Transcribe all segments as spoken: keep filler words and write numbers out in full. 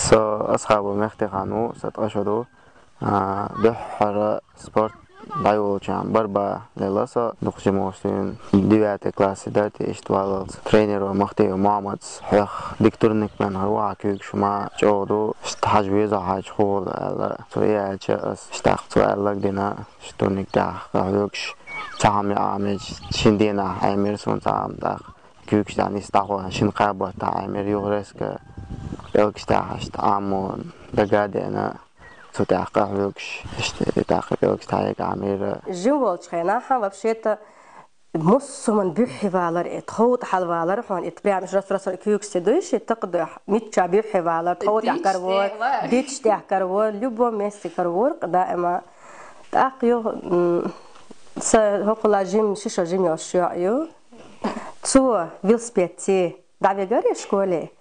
Со Асхабов Мехтихан ву, со ткъа шо ду. А, дуьххьара спорт дӀайолча барба лела со, дукха жимаштин девятый классе дар, те иштта валлалц. Тренеро Махтиев Мухаммадс хьех дика турник мен хьар ваха куьйгаш ма чӀогӀа ду, иштта хьажа веза хьача хӀула аьлла. Цо яьлча ас иштта цо аьллаг дина, иштта турник тӀехь къахьоьгуш, цхьа хӀама яа меч, шин денахь Ӏемира суна цхьа хӀама тӀаккха. Куьйгаш тӀехь нис дӀахо шин кхаботтахь Ӏемира юха резко пӀелгаш тӀехь иштта Ӏамо дага а деана, цу тӀехь къахьоьгуш, иштта тӀаккха пӀелгаш тӀехь яга Ӏемира. Жим волчу хенахь, вообще-то, муссуман буьххье валар, и тхов тӀе хьалавалар хьуна, и прям рас-рас куьйгаш ца дуй ши, такха дуьхьа, мичча буьххье валар, тхов тӀехь каравор, диташ тӀехь каравор, любом месте каравор, даима. ТӀаккха юха, м, са хӀокхула жим, ши шо жим йолуш йоӀ ю. Цо велосипедций дӀавигара школе.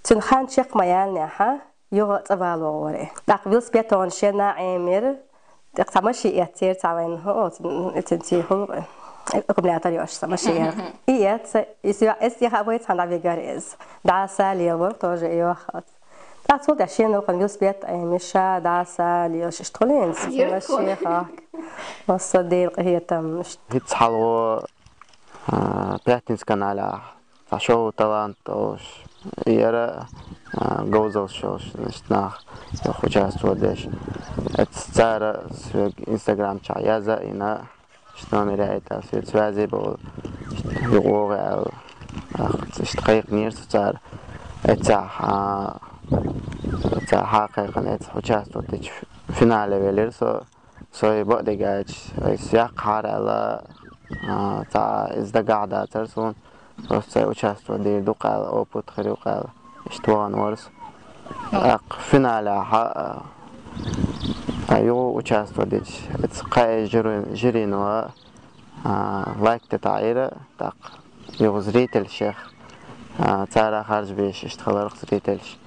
Цуьнан хан чекх ма яьллинехь, юха цӀа валавогӀура. ТӀаккха велосипед тхуна шена Ӏемира. ТӀаккха цхьа машен эцнера, цхьа вайн хӀу, оцу, цуьнан цӀий хӀу, аккумулятор йолуш цхьа машен яра. И эцна, и соьга эцна тӀехьа вай цхьаьна дӀавигара иза. ДӀаса лелавора тоже и йохалц. ТӀаккха цул тӀаьхьа шена вахана велосипед Ӏемира ша, дӀаса лелаш иштта хуьлийна, машен хахка. Массо а Делан къинхетам иштта. ХӀинца хьалхо, а, Пятница каналехь цхьа шоу «Талант» олуш яра, а, говзаллаш йолуш, значит, нах юха участвовать деш. Эццахь цара соьга Instagram чохь язъяйина, иштта номер яийта, соьца связи болу, иштта юха вогӀий аьлла. Иштта кхайкхинера со цара. Эццахь, а, эццахь хьа кхайкхина, эццахь участвовать дечу финале велира со. Со и бакъдерг аьлча, ас яккхахьара аьлла, а, цхьа иза дагахь дацара суна, просто цхьа участвовать дийр ду-кх аьлла, опыт хир ю-кх аьлла, иштта вахана вара со. ТӀаккха финалехь, а, а, юха участвовать дича, эццахь кхаьчначу жюри-, жюрино, а, лайк тӀе таӀийра, тӀаккха юха зрительш, а, цара харжа беш иштта хиларх зрительш.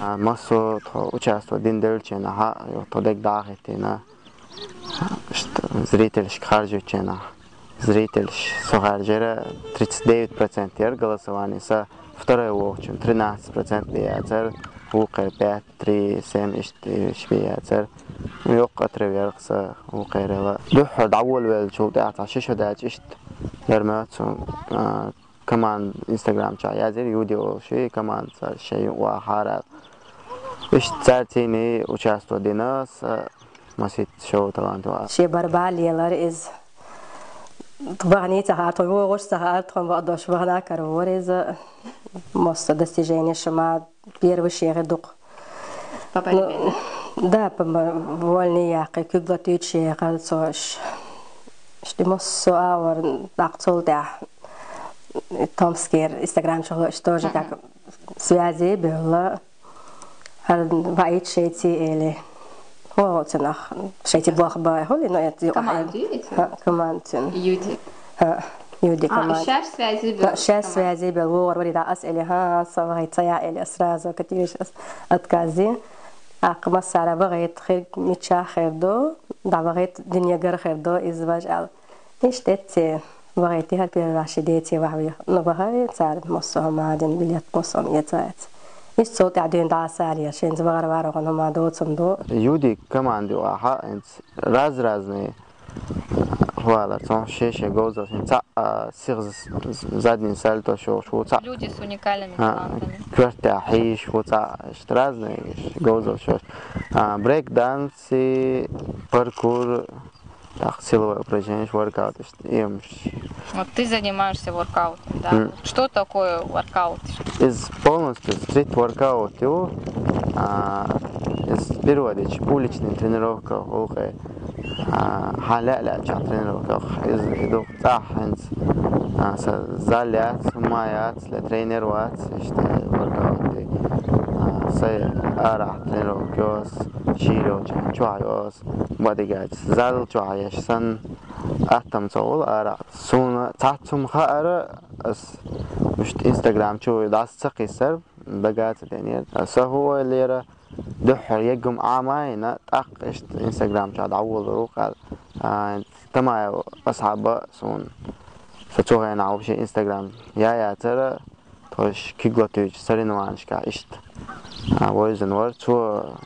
А, массо а тхо участвовать дина девллачу хенахь, юха тхо дерг дӀа а хӀиттийна, иштта зрительшка харжуьйтучу хенахь. Зрительш со хаьржира, тридцать девять процент яра голосование, сан второй вогӀучун тринадцать процент бен яцара, вукхеран пять, три, семь иштта бен яцара. Йоккха отрыв яра-кх сан вукхерал. Дуьххьара дӀаволавеллачул тӀаьхьа цхьа ши шо даьлча иштта яра моьтту суна, а, команда Instagram чохь язйира, Юди олуш и команда, цара шайн юкъа вахахьара аьлла. Иштта цара цӀийний участвовать дина сан масийтта шоу «Талант» ван. Шен барба лелара иза. Бахана ца хаьара тхуна, вогӀуш ца хаьара тхуна, бакъдолуш бахана каравора иза. Массо а достиженеш ма первый шен хир ду-кх. По борьбе, да? Да, по бо-, вольный яккхий, куьг латуьйтуш яхара цо аш. Ишти массо а агӀор, тӀаккха цул тӀаьхьа Томскера Instagram чохь ло аш тоже как связи бевлла. ХӀара ваийта шайций эли. ХӀо, цунах шайций болх бан хуьлу, но это Команда ю эти? ХӀа, команда цуьнан. Юди. ХӀа, Юди А, команда. Шаьш связи бевлла. ХӀа, шаьш команда. Связи бевлла, вогӀур вари да ас эли, хӀа, ас ваха ца я эли, ас сразу катиш ас откази. ТӀаккха массара вахийта хир, миччахь хир ду, дӀавахийта дуьнегара хир ду, иза важа аьлла. Иштта эцци вахийти хӀара первый ши деци вахаве. Ну, вахаве цара массо а хӀума дина, билет массо а эцац. Иштта цул тӀаьхьа дуьйна дӀасале, шайца вахар вархьун хӀума доцун ду. Юди команди ваха, хӀинца раз-разный хвалар, цхьа шен-шен говзаллаш, хӀинца цхьаъ, а, сиха з-, з-, задний сальто шо, шу цхьаъ. Люди с уникальными А, талантами. Коьртехь хьийш, шу цхьаъ, иштта разный говзаллаш. А, брейк-данс, Си, паркур, тӀаккха силовой упражненеш, воркаут, иштта, эмш. Вот ты занимаешься воркаутом, да? М. Что такое воркаут? Иза полностью стрит-воркаут ю, а, иза переводить уличный тренировка, гӀуллакхе, а, хьан лаьа-лаьа чохь тренировка, иза и ду цӀахь хӀинца, а, сан зал яц, хӀума яц, ле тренер вац, иштта воркаут ю, а, сайн арахь тренировка йоз, шийла йолчохь, чохь йоз. Бадигаца зал чохь еш санна, аттам ца волу ара. Суна цхьацца хӀума хаьара, ас иштта Instagram чу дӀаса ца кхиссара, дага ца денера. Сан хӀу ойла яра, дуьххьара еггум Ӏама а йина, тӀаккха иштта Instagram чохь дӀаволалур ву-кх аьлла. А, Тамаев Асхьаба суна. Сан цу хенахь вообще Instagram яцара, тхо иш куьг латуьйтучу соревнованешкахь иштта. А, вайзан вар, цо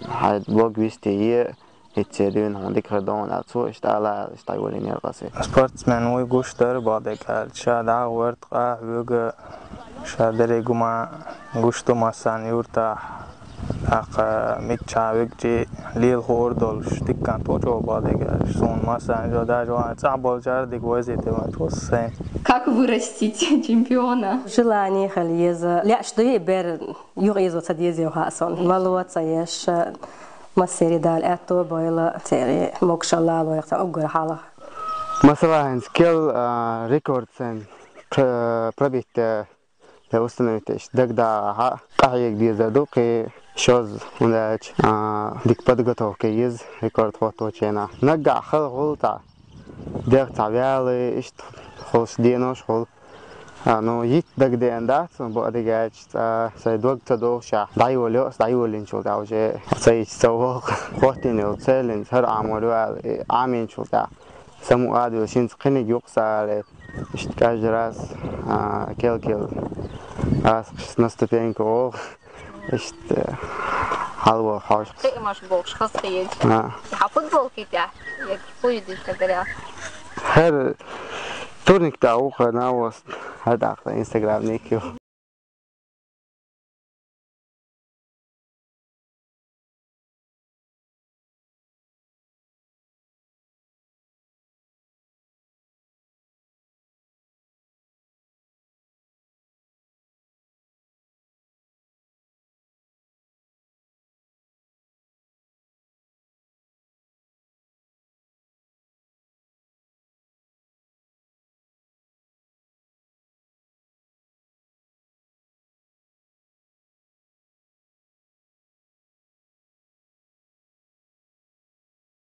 хьай блог вести е, хӀинца дуьйна хьуна дика хир ду хьуна аьлла, цо иштта ала аьлла, иштта дӀайолаеннаяр-кх аз. Спортсмен вуй, гуш дар бакъдерг аьлча, дӀагӀорта къахьоьга, ша деррига хӀума гуш ду массарна юртахь, тӀаккха миччахьа вигчи лела хуур долуш, дикка тӀо чӀогӀа бакъдерг аьлча, суна массарна жо даже ван цӀахь болчара дика вайзийта ван тхо сайна. Как вырастить чемпиона? Желание хила еза, лаьаш дуй бер, юха ийзо ца деза хаьа суна. Мало ца еш, массеран Дала аьтто бойла, церан могашалла лойла царна уггар хьалха. Масала, хӀинца кел, а, рекорд сайн пр-, пробить де, де установить деш дагадогӀахь, къахьега дезар ду кхин шозза, хӀунда аьлча, а, дика подготовка еза рекорд хӀотточу хенахь. Наггахь хала хуьлу цхьа, дегӀ цхьа ваьлла, иштта хуьлуш денош хуьлу. А, ну, йитта дагадеана дац суна, бакъдерг аьлча, цкъа сайн дог ца догӀушехь, дӀайолайо ас, дӀайолайинчул тӀаьхьа уже ца йича ца вогӀу. ХӀоттийна йолу цель, хӀинца хӀара Ӏамор ю аьлла, и Ӏамийначул тӀаьхьа самукъадоьлуш, хӀинца кхиниг юкъа сан аьлла, иштта каждый раз, а, кел-кел, аз на ступеньку вогӀу, иштта хьалавогӀу хьожуш. Кхиамаш бохуш хазахета. А. Хьан футболки тӀехь, я кхуьйдуьйту тагара? ХӀара турник тӀехь ву-кх, хӀара навост, хӀара тӀаккха Instagram ник ю.